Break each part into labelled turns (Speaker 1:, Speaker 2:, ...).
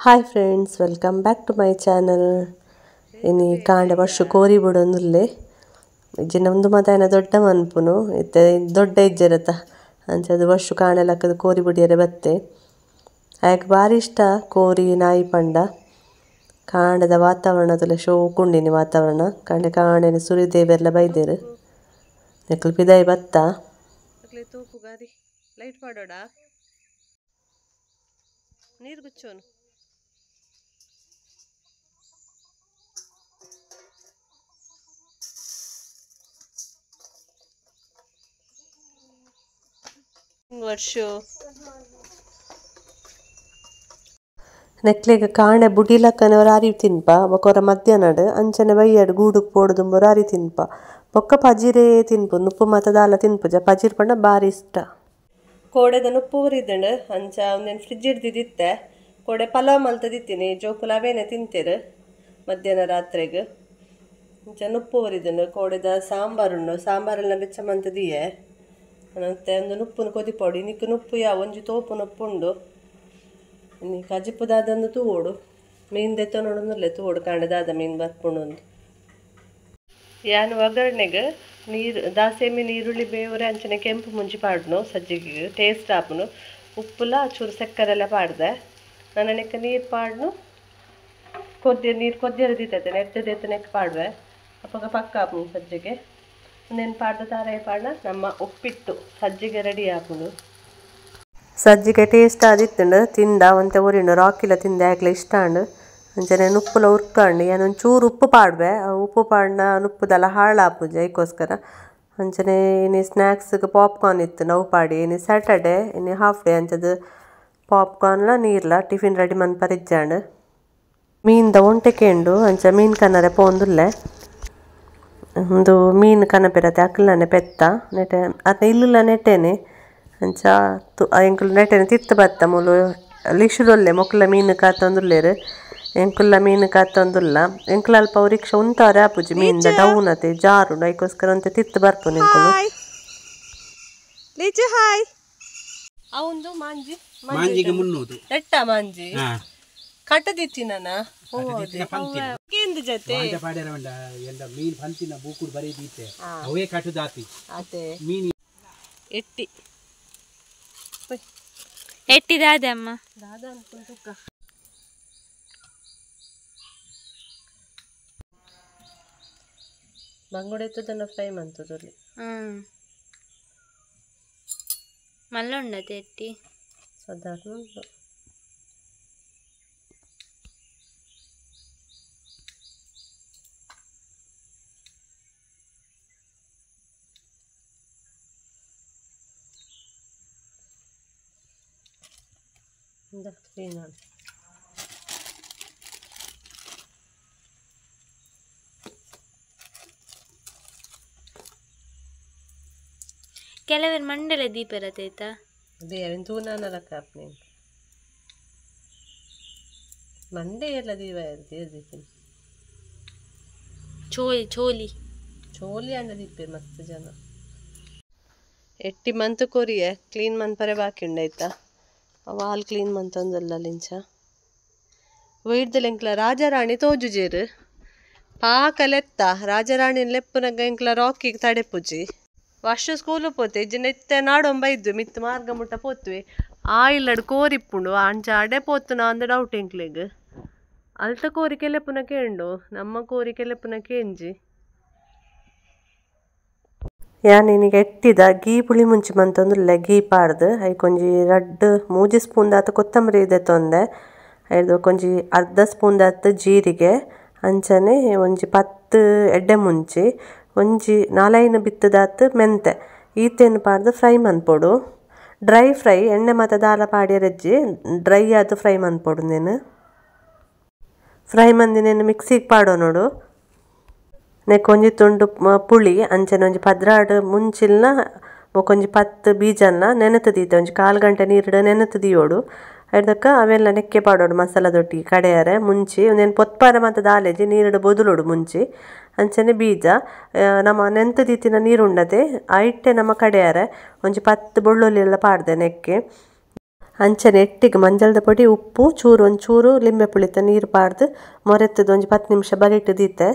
Speaker 1: Hi friends, welcome back to my channel. ಇನಿ ಕಾಂಡೆ ವರ್ಷ ಕೋರಿ ಬಿಡೊಂದುಲ್ಲೆ ಇಜ್ಜಿನ ಒಂದು ಮಾತಾಯನ ದೊಡ್ಡ ಮನ್ಪುನು ಇತ್ತೆ ದೊಡ್ಡ ಇಜ್ಜೆರತ ಅಂಚದ ವರ್ಷ ಕಾಂಡೆ ಲಕ್ಕದ ಕೋರಿ ಬಿಡಿಯರೆ ಬತ್ತೆ. ಆಯ್ಕೆ ಭಾರಿ ಇಷ್ಟ ಕೋರಿ ನಾಯಿ ಪಂಡ. ಕಾಂಡದ ವಾತಾವರಣದಲ್ಲ ಶೋಕುಂಡಿನಿ ವಾತಾವರಣ ಕಾಂಡೆ ಕಾಂಡೆನ ಸೂರ್ಯದೇವೆಲ್ಲ ಬೈದೇರು ನೆಕ್ಲು ಪಿದಾಯಿ ಬತ್ತ ತೂಪುಗಾರಿ ಲೈಟ್ ಮಾಡೋಡ ನೀರು ಗುಚ್ಚೋನು. ವರ್ಷ ನೆಕ್ಲೆಗ್ ಕಾಣೆ ಬುಡಿಲಕ್ಕನವರ ಅರಿ ತಿನ್ಪ ಬೊಕೊರ ಮಧ್ಯಾಹ್ನಡ್ ಅಂಚನೆ ಬಯ್ಯಡ್ ಗೂಡುಗ್ ಪೋಡುದುಂಬೊರ ಅರಿ ತಿನ್ಪ ಬೊಕ್ಕ ಪಜಿರೇ ತಿನ್ಪು ನುಪ್ಪು ಮಾತ ದಾಲ ತಿನ್ಪುಜ ಪಜಿರ್ ಪಂಡ ಬಾರಿ ಇಷ್ಟ. ಕೋಡೆದ ನುಪ್ಪು ಊರಿದ್ದಂಡು ಅಂಚ ಒಂದೇನು ಫ್ರಿಜ್ ಹಿಡ್ದಿದ್ದಿತ್ತೆ ಕೋಡೆ ಪಲಾವ್ ಮಲ್ತದಿತ್ತೀನಿ ಜೋಕುಲ ಅವೇನೆ ತಿಂತೇರು ಮಧ್ಯಾಹ್ನ ರಾತ್ರೆಗ್. ಅಂಚ ನುಪ್ಪು ಊರಿದ್ದಂಡು ಕೋಡೆದ ಸಾಂಬಾರುಂಡು ಸಾಂಬಾರೆಲ್ಲ ಬೆಚ್ಚ ಮಂತದಿಯೇ ಮತ್ತೆ ಒಂದು ನುಪ್ಪುನು ಕೊದಿಪೊಡಿ ನಿಕ್ಕು ನುಪ್ಪು ಯಾವ ಒಂಜಿ ತೋಪು ನುಪ್ಪುಂಡು ಇನ್ನು ಕಜಿಪು ದಾದಂದು ತೂವೋಡು ಮೀನು ದೆತ್ತ ನೋಡೊಂದುಲ್ಲೆ ತೂವೋಡು ಕಾಂಡೆ ದಾದ ಮೀನು ಬರ್ಪುಂಡು ಒಂದು. ಯಾನು ಒಗ್ಗರಣೆಗೆ ನೀರು ದಾಸೆಮಿ ನೀರುಳ್ಳಿ ಬೇವರೆ ಅಂಚನೆ ಕೆಂಪು ಮುಂಚಿ ಪಾಡ್ನು ಸಜ್ಜಿಗೆ ಟೇಸ್ಟ್ ಆಪುನು ಉಪ್ಪುಲ ಚೂರು ಸಕ್ಕರೆಲ್ಲ ಪಾಡ್ದೆ ನನ್ನನೆಕ್ಕ ನೀರು ಪಾಡ್ನು ಕೊದ್ದೆ ನೀರು ಕೊದ್ದಿರ ದೀತೈತೆ ನೆಟ್ಟ ದೇತನೆಕ್ಕೆ ಪಾಡುವೆ ಅಪ್ಪಗ ಪಕ್ಕ ಆಪುನು ಸಜ್ಜಿಗೆ. ಇನ್ನೇನು ಪಾಡ್ದ ತಾರಾಯಿ ಪಾಡ್ನ ನಮ್ಮ ಉಪ್ಪಿಟ್ಟು ಸಜ್ಜಿಗೆ ರೆಡಿ ಆಪುಂಡು. ಸಜ್ಜಿಗೆ ಟೇಸ್ಟ್ ಆದಿತ್ತುಂಡು ತಿಂದ ಒಂತೆ ಊರಿಂಡು ರಾಕಿಲ ತಿಂದೆ ಯಾಕ್ಲೆ ಇಷ್ಟ ಅಂಡು ಅಂಚನೆ ನುಪ್ಪುಲ ಉರ್ಕಂಡು ಏನೊಂದು ಚೂರು ಉಪ್ಪು ಪಾಡುವೆ ಉಪ್ಪು ಪಾಡ್ನ ನುಪ್ಪುದೆಲ್ಲ ಹಾಳಾಪುಜ ಐಕೋಸ್ಕರ. ಅಂಚನೆ ಇನಿ ಸ್ನ್ಯಾಕ್ಸ್ಗೆ ಪಾಪ್ಕಾರ್ನ್ ಇತ್ತು ನಾವು ಪಾಡಿ ಇನಿ ಸ್ಯಾಟರ್ಡೆ ಇನಿ ಹಾಫ್ ಡೇ ಅಂಚದ ಪಾಪ್ಕಾರ್ನ್ಲ ನೀರ್ಲ ಟಿಫಿನ್ ರೆಡಿ ಮನ್ಪರಿಜ್ಜಾಂಡು. ಮೀನ್ದ ಒಂಟೆ ಕೇಂಡು ಅಂಚ ಮೀನು ಕನ್ನರೆ ಪೋಂದುಲ್ಲೆ ಒಂದು ಮೀನು ಕನಪಿರತ್ತೆ ಅಕ್ಲನೆ ಪೆತ್ತ ನೆಟೆ ಅತ್ತ ಇಲ್ಲುಲ ನೆಟ್ಟೇನೆ ಅಂಚ ಎಂಕುಲು ನೆಟ್ಟೆನೆ ತಿತ್ತು ಬತ್ತ ಮೂಲು ಲಿಶುದೊಲ್ಲೆ ಮೊಕ್ಕಲ ಮೀನು ಕಾತೊಂದುಲ್ಲೇರು ಎಂಕುಲ್ಲ ಮೀನು ಕಾತೊಂದುಲ್ಲ ಎಂಕುಲ ಅಲ್ಪ ರಿಕ್ಷಾ ಉಂತಾರೆ ಆಪುಜಿ ಮೀನ್ದ ಡೌನ್ ಅತೆ ಜಾರು ಐಕೋಸ್ಕರ ಅಂತ ತಿತ್ತು ಬರ್ಪುನು ಎಂಕುಲು.
Speaker 2: ಲಿಚು ಹಾಯ್ ಅವಂದು ಮಾಂಜಿ
Speaker 3: ಮಾಂಜಿಗೆ ಮುನ್ನೂದು
Speaker 2: ನೆಟ್ಟ ಮಾಂಜಿ ಕಟ್ಟದಿತ್ತಿನ ಜೊತೆ
Speaker 3: ಮೀನ್ ಪಂತಿನ ಬೂಕುಡು ಬರೀ ದೀತೆ ಅವೇ ಕಟ್ಟುದಾತಿ
Speaker 2: ಅತೆ
Speaker 3: ಮೀನ್
Speaker 2: ಎಟ್ಟಿ
Speaker 4: ಎಟ್ಟಿ ದಾದೆ ಅಮ್ಮ
Speaker 2: ದಾದ ಅನ್ಕೊಂತುಕ್ಕ ಬಂಗುಡೆ ಎತ್ತದನ್ನ ಫ್ರೈ ಮಂತದಲ್ಲಿ
Speaker 4: ಮಲ್ಲುಂಡತೆ ಎಟ್ಟಿ
Speaker 2: ಸಾಧಾರಣ ಉಂಟು. ಕ್ಲೀನ್
Speaker 4: ಕೆಲವರು ಮಂಡಲ ದೀಪ ಇರತ್ತೈತಾ
Speaker 2: ಅದೇ ತೂನಾನಲ್ಲ ಕಾಪ್ನಿ ಮಂಡೆ ಎಲ್ಲ ದೀಪ ಇರುತ್ತೆ.
Speaker 4: ಚೋಲಿ ಚೋಲಿ
Speaker 2: ಚೋಲಿ ಅಂಡ ದೀಪ ಮಸ್ತ್ ಜನ ಎಟ್ಟಿ ಮಂತ್ ಕೊರಿಯೆ ಕ್ಲೀನ್ ಮನ್ಪರೆ ಬಾಕಿ ಉಂಡಾಯ್ತಾ ವಾಲ್ ಕ್ಲೀನ್ ಮಂತೊಂದಲ್ಲ ಲಿಂಚ ವೈಡ್ದಲ್ ಎಂಕ್ಲ ರಾಜಾರಾಣಿ ತೋಜುಜೇರು ಪಾಕಲೆತ್ತ ರಾಜಾರಾಣಿ ಲೆಪ್ಪುನಗ ಎಂಕ್ಲ ರಾಕಿಗೆ ತಡೆಪುಜಿ ವರ್ಷ ಸ್ಕೂಲು ಪೋತೆ ಇಜ್ಜಿನ ಇತ್ತೆ ನಾಡೊಂಬ ಇದ್ವಿ ಮಿತ್ತು ಮಾರ್ಗ ಮುಟ್ಟ ಪೋತ್ವಿ ಆ ಇಲ್ಲಡ್ ಕೋರಿಪ್ಪುಂಡು ಅಂಚ ಅಡೆ ಪೋತುನ ಅಂದ ಡೌಟ್ ಎಂಕ್ಲೆಗ್ ಅಲ್ತ ಕೋರಿ ಕೆಲೆಪುನ ಕೇಂಡು ನಮ್ಮ ಕೋರಿ ಕೆಲೆಪುನ ಕೇಂಜಿ.
Speaker 1: ಯಾನ್ ಇನಿಗೆ ಎಟ್ಟಿದ ಗೀ ಪುಳಿ ಮುಂಚಿ ಮಂತೊಂದುಲ್ಲೆ ಗೀ ಪಾಡ್ದು ಐಕೊಂಜಿ ರಡ್ಡ್ ಮೂಜಿ ಸ್ಪೂನ್ ದಾತ್ ಕೊತ್ತಂಬರಿ ದೆತ್ತೊಂದೆ ಐದು ಒಂಜಿ ಅರ್ಧ ಸ್ಪೂನ್ ದಾತ್ ಜೀರಿಗೆ ಅಂಚನೆ ಒಂಜಿ 10 ಎಡ್ಡೆ ಮುಂಚಿ ಒಂಜಿ 4-5 ಬಿತ್ತು ದಾತ್ ಮೆಂತೆ ಈತೇನು ಪಾಡ್ದು ಫ್ರೈ ಮನ್ಪೊಡು. ಡ್ರೈ ಫ್ರೈ ಎಣ್ಣೆ ಮಾತ ದಾಲ ಪಾಡ್ಯರಜ್ಜಿ ಡ್ರೈ ಆದ್ ಫ್ರೈ ಮನ್ಪೊಡು. ನೇನು ಫ್ರೈ ಮಂದಿನೇನು ಮಿಕ್ಸಿಗೆ ಪಾಡೋ ನೋಡು. ನೆಕ್ ಒಂಜಿ ತುಂಡು ಪುಳಿ ಅಂಚನೆ ಒಂಜಿ 12 ಮುಂಚಿಲ್ನ ಬೊಕೊಂಜಿ 10 ಬೀಜನ್ನ ನೆನೆತು ದೀತೆ ಒಂಜಿ 1/4 ಗಂಟೆ ನೀರಿಡ ನೆನೆತು ದೀಯೋಡು ಐದಕ್ಕ ಅವೆಲ್ಲ ನೆಕ್ಕೆ ಪಾಡೋಡು ಮಸಾಲದೊಟ್ಟಿಗೆ ಕಡೆಯರೆ ಮುಂಚಿ ಒಂದೇನು ಪೊತ್ಪಾರ ಮತ್ತು ದಾಲೇಜಿ ನೀರಿಡ ಬೊದಲೋಡು ಮುಂಚಿ ಅಂಚನೆ ಬೀಜ ನಮ್ಮ ನೆಂತು ದೀತಿನ ನೀರುಂಡತೆ ಐಟೆ ನಮ್ಮ ಕಡೆಯರೆ ಒಂಜಿ 10 ಬೆಳ್ಳುಳ್ಳಿ ಎಲ್ಲ ಪಾಡ್ದೆ ನೆಕ್ಕೆ. ಅಂಚನೆ ಎಟ್ಟಿಗೆ ಮಂಜಲ್ದ ಪೊಡಿ ಉಪ್ಪು ಚೂರು ಒಂಚೂರು ಲಿಂಬೆ ಪುಳಿತ ನೀರು ಪಾಡ್ದು ಮೊರೆತ್ತದ ಒಂಜಿ 10 ನಿಮಿಷ ಬರಿಟ್ಟು ದೀತೆ.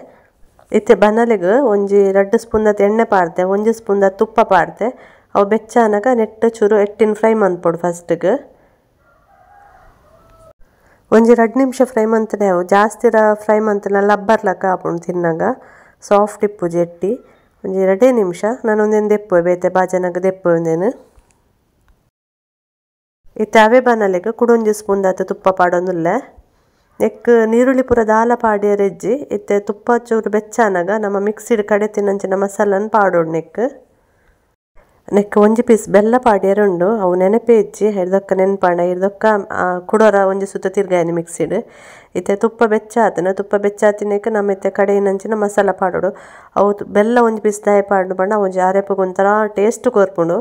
Speaker 1: ಇತ್ತೆ ಬನಲೆಗ್ ಒಂಜಿ 2 ಸ್ಪೂನ್ ದಾತ್ ಎಣ್ಣೆ ಪಾಡ್ದೆ, 1 ಸ್ಪೂನ್ ದಾತ್ ತುಪ್ಪ ಪಾಡ್ದೆ. ಅವು ಬೆಚ್ಚಾನಗ ನೆಟ್ಟ ಚೂರು ಎಟ್ಟಿನ ಫ್ರೈ ಮನ್ಪೊಡು ಫಸ್ಟ್ಗೆ. ಒಂಜಿ 2 ನಿಮಿಷ ಫ್ರೈ ಮಂತನೆ ಅವು ಜಾಸ್ತಿ ಫ್ರೈ ಮಂತನ ಲಬ್ಬರ್ಲಕ್ಕ ಆಪುಂಡು ತಿನ್ನಾಗ ಸಾಫ್ಟ್ ಇಪ್ಪುಜಿ ಎಟ್ಟಿ. ಒಂಜಿ 2 ನಿಮಿಷ ನಾನು ಒಂದೇನು ದೆಪ್ಪು ಬೇತೆ ಬಾಜನಗ ದೆಪ್ಪು ಒಂದೇನು. ಇತ್ತೆ ಅವೇ ಬನಲೆಗ್ ಕುಡೊಂಜಿ ಸ್ಪೂನ್ ದಾತ್ ತುಪ್ಪ ಪಾಡೊಂದುಲ್ಲೆ. ನೆಕ್ ನೀರುಳ್ಳಿ ಪೂರ ದಾಲ ಪಾಡಿಯರೆಜ್ಜಿ. ಇತ್ತೆ ತುಪ್ಪ ಚೂರು ಬೆಚ್ಚಾನಗ ನಮ್ಮ ಮಿಕ್ಸಿಡ್ ಕಡೆ ತಿನ್ನಂಚಿನ ಮಸಾಲನ್ ಪಾಡೋಡು. ನೆಕ್ ನೆಕ್ ಒಂಜಿ ಪೀಸ್ ಬೆಲ್ಲ ಪಾಡಿಯರೆ ಉಂಡು, ಅವು ನೆನಪೇ ಇಜ್ಜಿ ಹಿಡ್ದೊಕ್ಕ ನೆನ್ಪಾಂಡ ಹಿಡ್ದೊಕ್ಕ ಕುಡೋರ ಒಂಜಿ ಸುತ್ತ ತಿರ್ಗಾಯನಿ ಮಿಕ್ಸಿಡ್. ಇತ್ತೆ ತುಪ್ಪ ಬೆಚ್ಚ ಆತನ, ತುಪ್ಪ ಬೆಚ್ಚಾತಿನಕ್ಕೆ ನಮ್ಮ ಇತ್ತೆ ಕಡೆಯಿನಂಚಿನ ಮಸಾಲ ಪಾಡೋಡು. ಅವು ಬೆಲ್ಲ ಒಂಜಿ ಪೀಸ್ ದಾಯ ಪಾಡು ಪಂಡ ಒಂಜಿ ಅರೆಪುಗ್ ಒಂಥರ ಟೇಸ್ಟ್ ಕೊರ್ಪುಂಡು.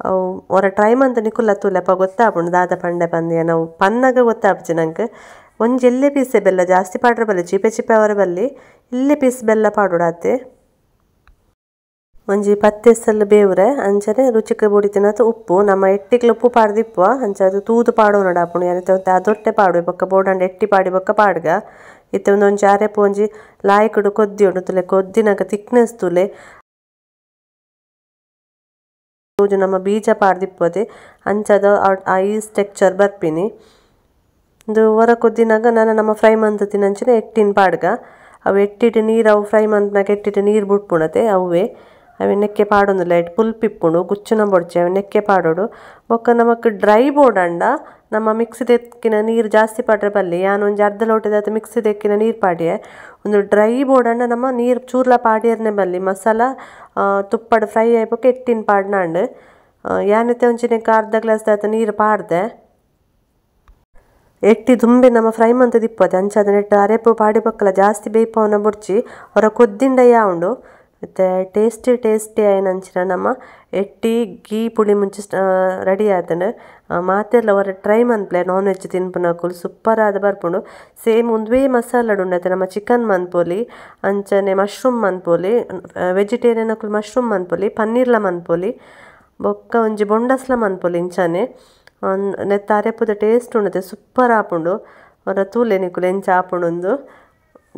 Speaker 1: ಅವು ಹೊರ ಟ್ರೈ ಮಂತ ನಿಕುಲ್ಲ ತೂಲೆಪ್ಪ ಗೊತ್ತಾಪುಂಡು ದಾದ ಪಂಡೆ ಪಂದಿಯ ನಾವು ಪನ್ನಾಗ ಗೊತ್ತಾಪುಜಿ ನಂಗೆ. ಒಂಜಿ ಎಲ್ಲೇ ಪೀಸೆ ಬೆಲ್ಲ ಜಾಸ್ತಿ ಪಾಡ್ರೆ ಬಲ್ಲಿ ಚೀಪೆ ಚೀಪೆ ಅವರ ಬಲ್ಲಿ ಇಲ್ಲೇ ಪೀಸ್ ಬೆಲ್ಲ ಪಾಡೋಡಾತೆ. ಒಂಜಿ 10 ಸಲ ಬೇವ್ರೆ ಅಂಚನೆ ರುಚಿಕ ಬೊಡಿ ತಿನ್ನತ ಉಪ್ಪು ನಮ್ಮ ಎಟ್ಟಿಗ್ಲ ಉಪ್ಪು ಪಾಡ್ದಿಪ್ಪುವ ಅಂಚ ಅದು ತೂದು ಪಾಡೋಣ ಆಪುಂಡು. ಯಾನಿತ್ತೆ ಅದೊಟ್ಟೆ ಪಾಡುವೆ ಬೊಕ್ಕ ಬೋಡಂಡ ಎಟ್ಟಿ ಪಾಡಿ ಬೊಕ್ಕ ಪಾಡ್ಗ. ಇತ್ತೆ ಒಂದೊಂಜಿ ಅರೆಪು ಒಂಜಿ ಲಾಯ್ಕುಡು ಕೊದ್ದಿ ಉಂಡು ತುಲೆ ಕೊದ್ದಿನಾಗ ತಿಕ್ನೆಸ್ ತುಲೆ ನಮ್ಮ ಬೀಜ ಪಾಡ್ದಿಪ್ಪದೆ ಅಂಚದ ಐಸ್ ಟೆಕ್ಚರ್ ಬರ್ಪಿನಿ. ಇಂದು ಹೊರ ಕೊದ್ದಿನಾಗ ನಾನು ನಮ್ಮ ಫ್ರೈ ಮಂತ ತಿನ್ನಂಚಿನ ಎಟ್ಟಿನ ಪಾಡ್ಗ. ಅವು ಎಟ್ಟಿಟ್ಟು ನೀರು ಅವು ಫ್ರೈ ಮಂತ್ನಾಗ ಎಟ್ಟಿಟ್ಟು ನೀರು ಬುಟ್ಪುಣತೆ ಅವೇ ಅವೆ ನೆಕ್ಕೆ ಪಾಡೊಂದಿಲ್ಲ ಎಟ್ ಪುಲ್ಪಿಪ್ಪುಂಡು ಗುಚ್ಚುನ ಬೊಡ್ಚೆ ಅವೆ ನೆಕ್ಕೆ ಪಾಡೋಡು. ಬೊಕ್ಕ ನಮಕ್ ಡ್ರೈ ಬೋಡಂಡ ನಮ್ಮ ಮಿಕ್ಸಿದ ಎಕ್ಕಿನ ನೀರು ಜಾಸ್ತಿ ಪಾಡ್ರೆ ಬಲ್ಲಿ ಯಾನ್ ಒಂಜಿ ಅರ್ಧ ಲೋಟದ ಮಿಕ್ಸಿದ ಎಕ್ಕಿನ ನೀರು ಪಾಡಿಯೆ. ಒಂದು ಡ್ರೈ ಬೋಡಂಡ ನಮ್ಮ ನೀರು ಚೂರ್ಲ ಪಾಡಿಯರ್ನೆ ಬಲ್ಲಿ ಮಸಾಲ ತುಪ್ಪಡು ಫ್ರೈ ಆಯ್ಬೊಕ್ಕ ಎಟ್ಟಿನ ಪಾಡ್ನಾಂಡು. ಯಾನಿತ್ತೆ ಒಂಜಿ ನೆಕ್ಕ ಅರ್ಧ ಗ್ಲಾಸ್ ದಾತ ನೀರು ಪಾಡ್ದೆ. ಎಟ್ಟಿ ದುಂಬೆ ನಮ್ಮ ಫ್ರೈ ಮಂತ ದಿಪ್ಪದೆ ಅಂಚಾದ ನೆಟ್ಟು ಅರೆಪು ಪಾಡಿ ಬೊಕ್ಕಲ ಜಾಸ್ತಿ ಬೇಯ್ಪವನ ಬೊಡ್ಚಿ ಹೊರ ಕೊದ್ದಿಂಡ ಯಾವುಂಡು. ಮತ್ತು ಟೇಸ್ಟಿ ಟೇಸ್ಟಿ ಆಯ್ನಂಚಿನ ನಮ್ಮ ಎಟ್ಟಿ ಗೀ ಪುಳಿ ಮುಂಚಿ ರೆಡಿ ಆತಂಡು. ಮಾತೆಲ್ಲ ಹೊರ ಟ್ರೈ ಮನ್ಪ್ಲೆ ನಾನ್ ವೆಜ್ ತಿನ್ಪುನಕುಲು ಸೂಪರ್ ಆದ ಬರ್ಪುಂಡು. ಸೇಮ್ ಒಂದುವೇ ಮಸಾಲಡ್ ಉಂಡತೆ ನಮ್ಮ ಚಿಕನ್ ಮನ್ಪೊಲಿ ಅಂಚನೆ ಮಶ್ರೂಮ್ ಮನ್ಪೊಲಿ, ವೆಜಿಟೇರಿಯನ್ ಅಕುಲು ಮಶ್ರೂಮ್ ಮನ್ಪೊಲಿ, ಪನ್ನೀರ್ಲ ಮನ್ಪೊಲಿ, ಬೊಕ್ಕ ಒಂಜಿ ಬೊಂಡಸ್ಲ ಮನ್ಪೊಲಿ ಇಂಚನೆ. ನೆತ್ತ ಅರೆಪುದ ಟೇಸ್ಟ್ ಉಂಡತೆ ಸೂಪರ್ ಆಪುಂಡು. ಹೊರ ತೂಲೆ ನಿಕುಲು ಎಂಚ ಆಪುಂಡು.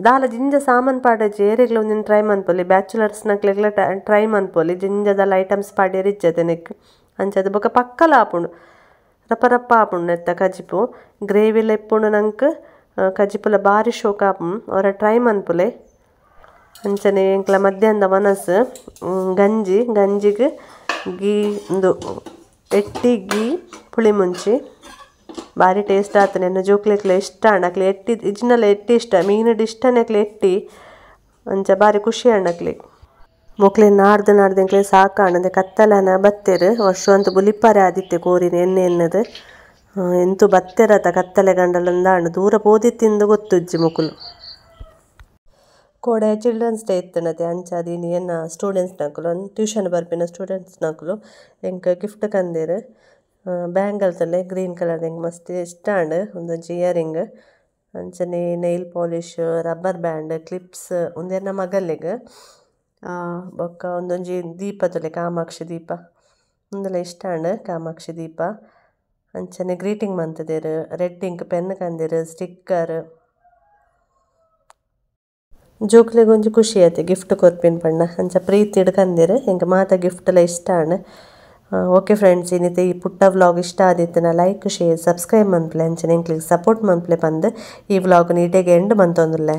Speaker 1: ದಾಲ ಜಿಂಜ ಸಾಮಾನು ಪಾಡಜಿ ಏರೆಗ್ಲ ಒಂದಿನ ಟ್ರೈ ಮನ್ಪೊಲಿ, ಬ್ಯಾಚುಲರ್ಸ್ ನಕ್ಲೆಗ್ಲ ಟ್ರೈ ಮನ್ಪೊಲಿ. ಜಿಂಜದಲ್ಲ ಐಟಮ್ಸ್ ಪಾಡ್ಯರ್ ಇಜ್ಜತೆ ನೆಕ್ ಅಂಚದ ಬೊಕ್ಕ ಪಕ್ಕಲ ಆಪುಂಡು ರಪ್ಪ ರಪ್ಪ ಆಪುಂಡು ನೆತ್ತ ಕಜಿಪು ಗ್ರೇವಿಲ ಇಪ್ಪುಂಡು ನಂಕ್ ಕಜಿಪುಲ ಬಾರಿ ಶೋಕ ಆಪುಂಡು. ಅವರ ಟ್ರೈ ಮನ್ಪುಲೆ. ಅಂಚನೆ ಎಂಕ್ಲ ಮಧ್ಯಾಹ್ನದ ಮನಸ್ಸು ಗಂಜಿ, ಗಂಜಿಗೆ ಗೀ ಒಂದು ಎಟ್ಟಿ ಗೀ ಪುಳಿ ಮುಂಚಿ ಬಾರಿ ಟೇಸ್ಟ್ ಆತನೆ. ಎನ್ನ ಜೋಕ್ಲೆಕ್ಲ ಇಷ್ಟ ಅಣ್ಣಕ್ಲೆ ಎಟ್ಟಿ ಇಜ್ನಲ್ಲ ಎಟ್ಟಿ ಇಷ್ಟ ಮೀನುಡ್ ಇಷ್ಟನೆಕ್ಲೆ ಎಟ್ಟಿ ಅಂಚ ಬಾರಿ ಖುಷಿ ಅಣ್ಣಕ್ಲೆ. ಮೊಕ್ಲೆ ನಾಡ್ದು ನಾಡ್ದು ಎಂಕ್ಲೆ ಸಾಕಾಣದೆ ಕತ್ತಲನ ಬತ್ತೆರು ವರ್ಷ ಅಂತೂ ಬುಲಿಪಾರೆ ಆದಿತ್ತೆ ಕೋರಿನ ಎಣ್ಣೆ ಎನ್ನದು ಎಂತು ಬತ್ತೆರತ ಕತ್ತಲೆ ಗಂಡಲಂದಾಂಡು ದೂರ ಪೋದಿತ್ತಿಂದು ಗೊತ್ತುಜ್ಜಿ ಮೊಕುಲು. ಕೋಡೆ ಚಿಲ್ಡ್ರನ್ಸ್ ಡೇ ಇತ್ತನತೆ ಅಂಚಾದೀನಿ ಎನ್ನ ಸ್ಟೂಡೆಂಟ್ಸ್ ನಕುಲು ಟ್ಯೂಷನ್ ಬರ್ಪಿನ ಸ್ಟೂಡೆಂಟ್ಸ್ ನಕುಲು ಎಂಕ್ ಗಿಫ್ಟ್ ಕಂದೇರು ಬ್ಯಾಂಗಲ್ ತಲೆ ಗ್ರೀನ್ ಕಲರ್ ಎಂಕ್ ಮಸ್ತ್ ಇಷ್ಟ ಆಂಡ್ ಒಂದೊಂಜಿ ಇಯರಿಂಗ್ ಅಂಚನೆ nail polish rubber band clips ಉಂದೆನ್ನ ಮಗಲೆಗ್ ಬೊಕ್ಕ ಒಂದೊಂಜಿ ದೀಪ ತುಲೆ ಕಾಮಾಕ್ಷಿ ದೀಪ ಉಂದೆಲ ಇಷ್ಟ ಆಂಡ್ ಕಾಮಾಕ್ಷಿ ದೀಪ ಅಂಚನೆ ಗ್ರೀಟಿಂಗ್ ಮಂತುದೆರ್ red ink pen ಕಂದೆರ್ sticker ಜೋಕ್ಲೆಗ್ ಒಂಜಿ ಖುಷಿ ಆಯ್ತು ಗಿಫ್ಟ್ ಕೊರ್ಪಿನ ಪಂಡ ಅಂಚ ಪ್ರೀತಿಡ್ ಕಂದೆರ್ ಎಂಕ್ ಮಾತ ಗಿಫ್ಟ್ ಲ ಇಷ್ಟ ಆಂಡ್. ಓಕೆ ಫ್ರೆಂಡ್ಸ್, ಇನ್ನಿತೆ ಈ ಪುಟ್ಟ ವ್ಲಾಗ್ ಇಷ್ಟ ಆದಿತ್ತನ like share subscribe ಮನ್ಪ್ಲೆ ಅಂಚನೆ ಎಂಕ್ಲೆಗ್ ಸಪೋರ್ಟ್ ಮನ್ಪ್ಲೆ ಪಂದ್ ಈ ವ್ಲಾಗ್ ನೀಟೆಗೆ ಎಂಡ್ ಮಂತೊಂದುಲ್ಲೆ.